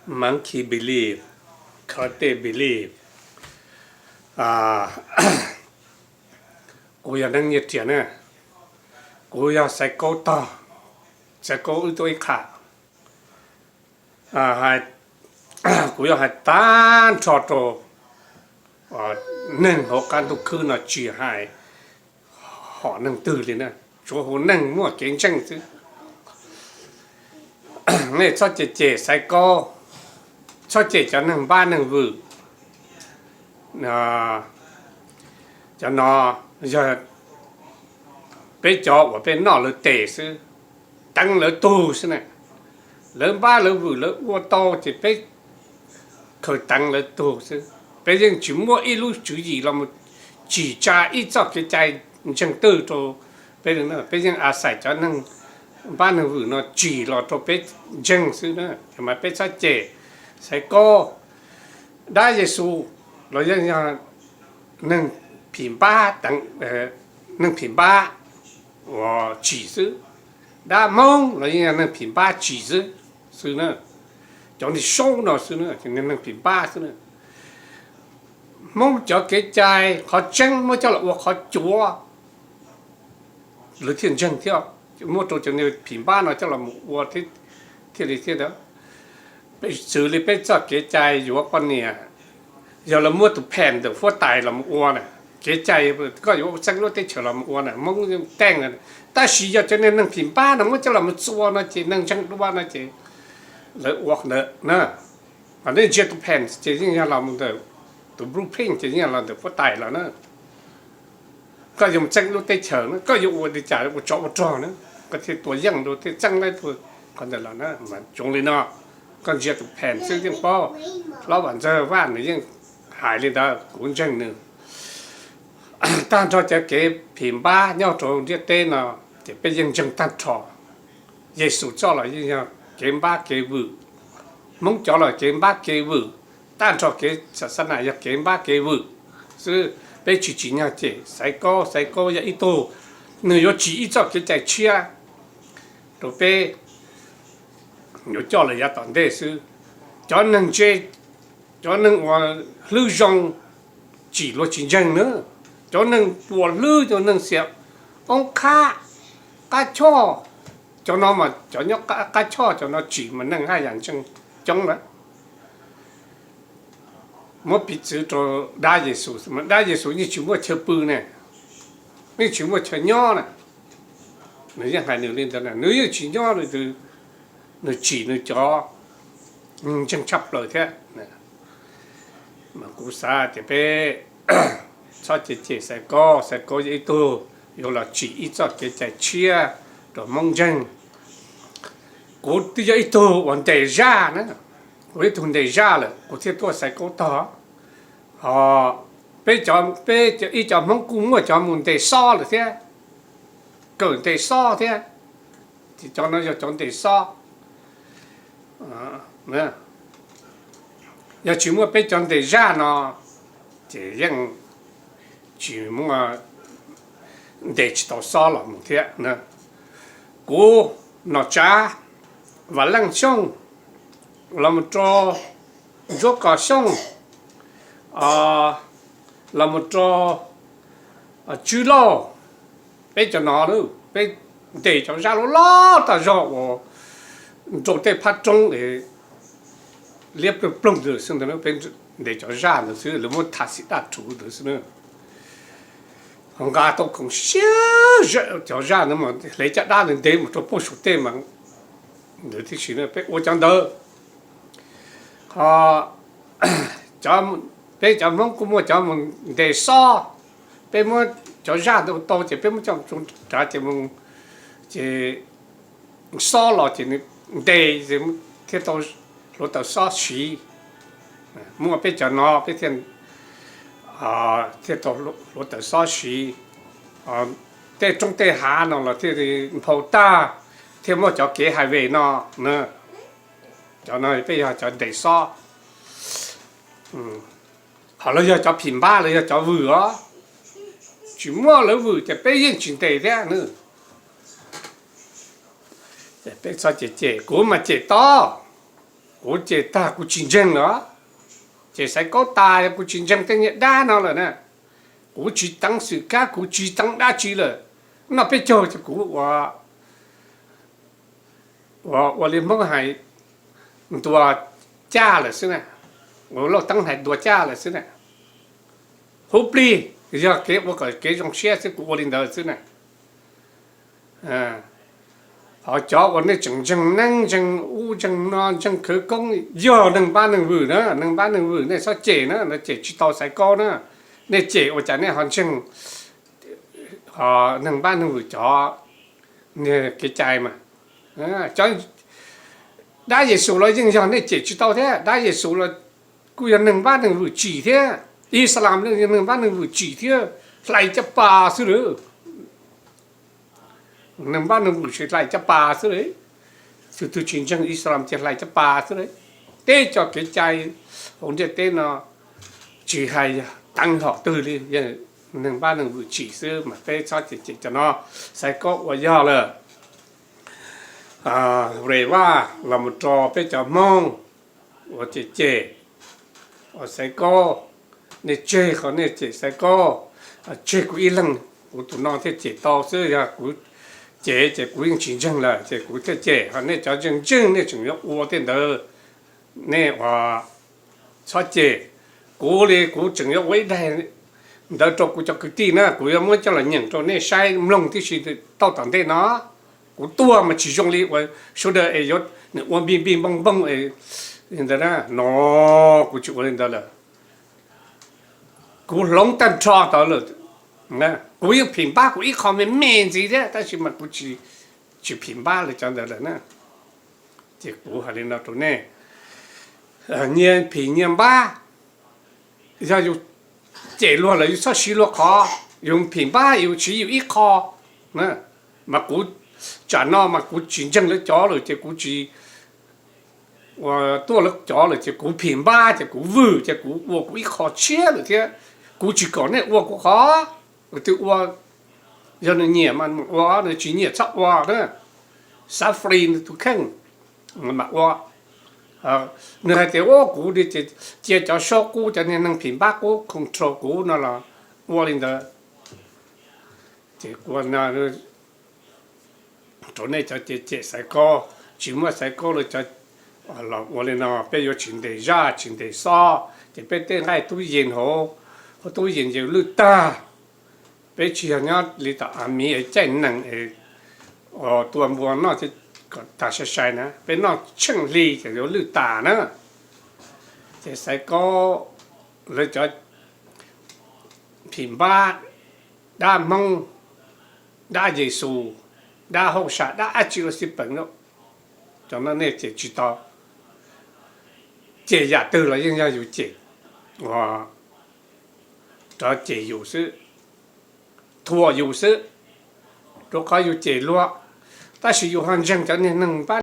Monkey believe, Khav Tej believe. Kuv yog Neeb Nyiaj Riam na. Kuv yog Xaiv Kaub tog, Xaiv Kaub wb tuaj ib qham. Kuv yuav hais tag nrho rau neeg hauv qab ntuj khwb no, tsis hais hom neeg twg li na, tsuav hu neeg muaj kev ntseeg xwb. Nej txhob cem cem Xaiv Kaub, txhob cem cov neeg npab neeg vwm. Cov no yog peb cov uas peb noj lawv tes xwb, teev lawv tug xwb na. Lawv npab lawv vwm lawv ua tau ces peb khaws teev lawv tug xwb. Peb yeej tsis muaj ib lub tswv yim los mus tsim tsa ib txoj kev cai ntseeg twg rau peb. Peb yeej a xais cov neeg npab neeg vwm no tsim los rau peb ntseeg xwb na. Mas peb txhob cem Xaiv Kaub, dab Yexus los yeej yog neeg phim npab, neeg phim npab uas tsim xwb. Dab Hmoob los yeej yog neeg phim npab tsim xwb, xwb na. Cov niag saub no xwb na, neeg phim npab xwb na. Hmoob cov kev cai qhov tseeb muab coj los ua qhov cuav, lawv thiaj ntseeg thiab. Muab rau cov niag phim npab no coj los mus ua thiaj li thiab ntawd. Xws li peb txoj kev cai yuav poj niam, yog lawv muab tus phem ntawm huab tais los mus ua na, kev cai koj yuav txeeb lub teb chaws los mus ua na, Hmoob yeej teej. Tab sis yog cov niag neeg phim npab no muab coj los mus txua no ces neeg ntseeg dua no ces lawv ua ntawd na. Ho nej ntsia tus phem ces yeej yog los ntawm, tus blueprint ces yeej yog los ntawm huab tais los na. Koj yuav mus txeeb lub teb chaws na, koj yuav ua li cas ua tsov ua rog na, koj thiaj tua yeej rau thiaj txeeb tau qhov ntawd los na. Mas zoo li no, koj ntsia tus phem xwb yeej paub. Hlob Vam Ntxawg Vaj nws yeej hais li ntawd, kuv ntseeg nws. Tag nrho cov kev phim npab nyob rau ntiaj teb no ces peb yeej ntseeg tag nrho. Yexus txoj los yeej yog kev npab kev vwm, Hmoob cov los kev npab kev vwm, tag nrho kev xa xa nas yog kev npab kev vwm xwb. Peb tsis tsim nyog cem Xaiv Kaub, Xaiv Kaub yog ib tug, nws yuav tsim ib txoj kev cai tshiab rau peb yuav coj los yav tom ntej xwb. Cov neeg ntse, cov neeg uas hlwb zoo tsim luag tsis ntseeg na. Cov neeg puas hlwb, cov neeg xiam oob qhab, qab choj, cov no mas cov nyob qab choj cov no tsim mas neeg haj yam ntseeg coob lawm. Muab piv txwv rau dab Yexus, dab Yexus yeej tsis muaj chaw pw ne, yeej tsis muaj chaw nyob na. Nws yeej hais nws li ntawd na, nws yeej tsis nyob, nws tsim nws cov ntseeg tshaj plaws thiab. Mas kuv xav tias peb txhob cem cem Xaiv Kaub, Xaiv Kaub yog ib tug yuav los tsim ib txoj kev cai tshiab rau Hmoob ntseeg. Kuv twb yog ib tug uas ntes zaj na, kuv ib tug ntes zaj lawm kuv thiaj tuaj Xaiv Kaub tog. Ho peb, peb ib co Hmoob kuj muaj cov mus ntes xob lawm thiab, kawm ntes xob thiab, ces cov no yog cov ntes xob. Yog tsis muaj peb cov ntes zaj no ces yeej tsis muaj, ntes tsis tau xob los mus thiab. Kuv Nom Tsav, Vam Leej Xyooj, los mus rau Ntsuab Kos Xyooj, los mus rau Tswb Lauj, peb cov no, peb ntes cov zaj loj loj tag zog uas nrau tej phab roob liab ploog ploog ntawd xwb ntag, peb ntes cov zaj ntawd xwb, lawv muab tham xim daj rhuv ntawd xwb na. Ho nqa tau khoom siab zaj, cov zaj ntawd mas hle caj dab ntawd ntes mus rau puag saum tej mas ntawd tib si na, peb ua cov ntawd. Ho peb cov Hmoob kuj muaj cov mus ntes xob, peb muab cov zaj ntawd ua tau ces peb muab coj tso rau ces, ces xob los ces nws ntes thiaj tau hluav taws xob siv. Muaj peb cov no peb thiaj, thiaj tau hluav taws xob siv. Tej roob tej hav no los thiaj li nphau tag, thiaj muaj cov kev highway no. Cov no peb yog cov ntes xob. Ho lawv yog cov phim npab, lawv yog cov vwm os. Tsis muaj lawv vwm ces peb yeej tsis ntes thiab na. Peb txhob cem cem, kuv mas cem tob. Kuv cem tag kuv tsis ntseeg lawm, cem Xaiv Kaub tas yog kuv tsis ntseeg tej niag dab no lawm na. Kuv tsis teev xwm kab, kuv tsis teev dab tsi lawm. Noj peb caug ces kuv ua, ua li Hmoob hais, ntuas caj lawm xwb na, ua lauj teeb hais ntuas caj lawm xwb na. Hub plig, yog kev ua kom kev zoo siab xwb kuv ua li ntawd xwb na. Ho cov uas nej tseem ntseeg neeb ntseeg ub ntseeg no ntseeg khawv koob, yog neeg npab neeg vwm na, neeg npab neeg vwm nej txhob cem na, cem tsis tau Xaiv Kaub na. Nej cem ua cas nej ho ntseeg neeg npab neeg vwm cov kev cai mas. Cov dab Yexus los yeej yog nej cem tsis tau thiab, dab Yexus los kuj yog neeg npab neeg vwm tsim thiab, Islam los yog neeg npab neeg vwm tsim thiab, hlais caj pas xwb lawm. Neeg npab neeg vwm tsim hlais caj pas xwb lawm. Tus twg tsis ntseeg Islam ces hlais caj pas xwb lawm. Teb cov kev cai hauv ntiaj teb no tsis hais yog teev hom twg li, neeg npab neeg vwm tsim xwb mas peb txhob cem cem cov no. Xaiv Kaub ua yog lawm. Re Vaj los mus rau peb cov Hmoob uas cem cem Xaiv Kaub, nej tseg qhov nej cem Xaiv Kaub, tseg kuv ib leeg, kuv tus no thiaj cem tau xwb, yog kuv cem ces kuv yeej tsis ntseeg lawm ces kuv thiaj cem. Ho nej cov ntseeg ntseeg nej tseem yuav ua tej ntawd, nej ua txhob cem. Kuv li kuv tseem yuav ua ib daim ntawd rau kuv cov kwv tij na, kuv yuav muab coj los nyeem rau nej saib mloog tib si tau tom ntej no. Kuv tuag mas tsis zoo li uas sawv daws es yuav nws ua npij npij npoog npoog li ntawd na, no kuv tsis ua li ntawd lawm. Kuv hloov tag nrho tod lawm. Kuv yeej phim npab kuv ib qho me me ntxiv thiab tab sis mas kuv tsis phim npab li cov ntawd lawm na. Ces kuv hais li no rau nej, nyias phim nyias npab. Yog yus cem luag lawm yus txhob siv luag qhov, yus phim npab yus siv yus ib qho. Mas kuv tsam no mas kuv tsis ntseeg lawv cov lawm ces kuv tsis tuaj lawv cov lawm ces kuv phim npab ces kuv vwm ces kuv ua kuv ib qho tshiab lawm thiab. Kuv tsis kom nej ua kuv qhov. Twg ua, yog nws nyiam mas ua, nws tsis nyiam txhob ua na. Xav free nws tus kheej mas ua. Nws hais tias ua kuv ces cia cov saub qub cov niag neeg phim npab qub control kuv no los ua li ntawd. Ces rau nej cov cem cem Xaiv Kaub, tsis muaj Xaiv Kaub lawv cov los ua li no peb yuav tsis ntes zaj tsis ntes xob ces peb tej nqaij tub yees hauv, tub yees ces lwj tag. Peb tsis yog nyob li tom Amiv caij nees es tua npua noj kom tag sai sai na, peb noj tsheej hli ces yuav lwj tas na. Ces Xaiv Kaub lawv cov phim npab, dab Hmoob, dab Yexus, dab hauj sam, dab dab tsi los xij peem, cov no nej cem tsis tau. Cem yam twg los yeej yog yus cem, rov cem yus xwb, thuam yus xwb, rau qhov yus cem luag. Tab sis yus ho ntseeg cov niag neeg npab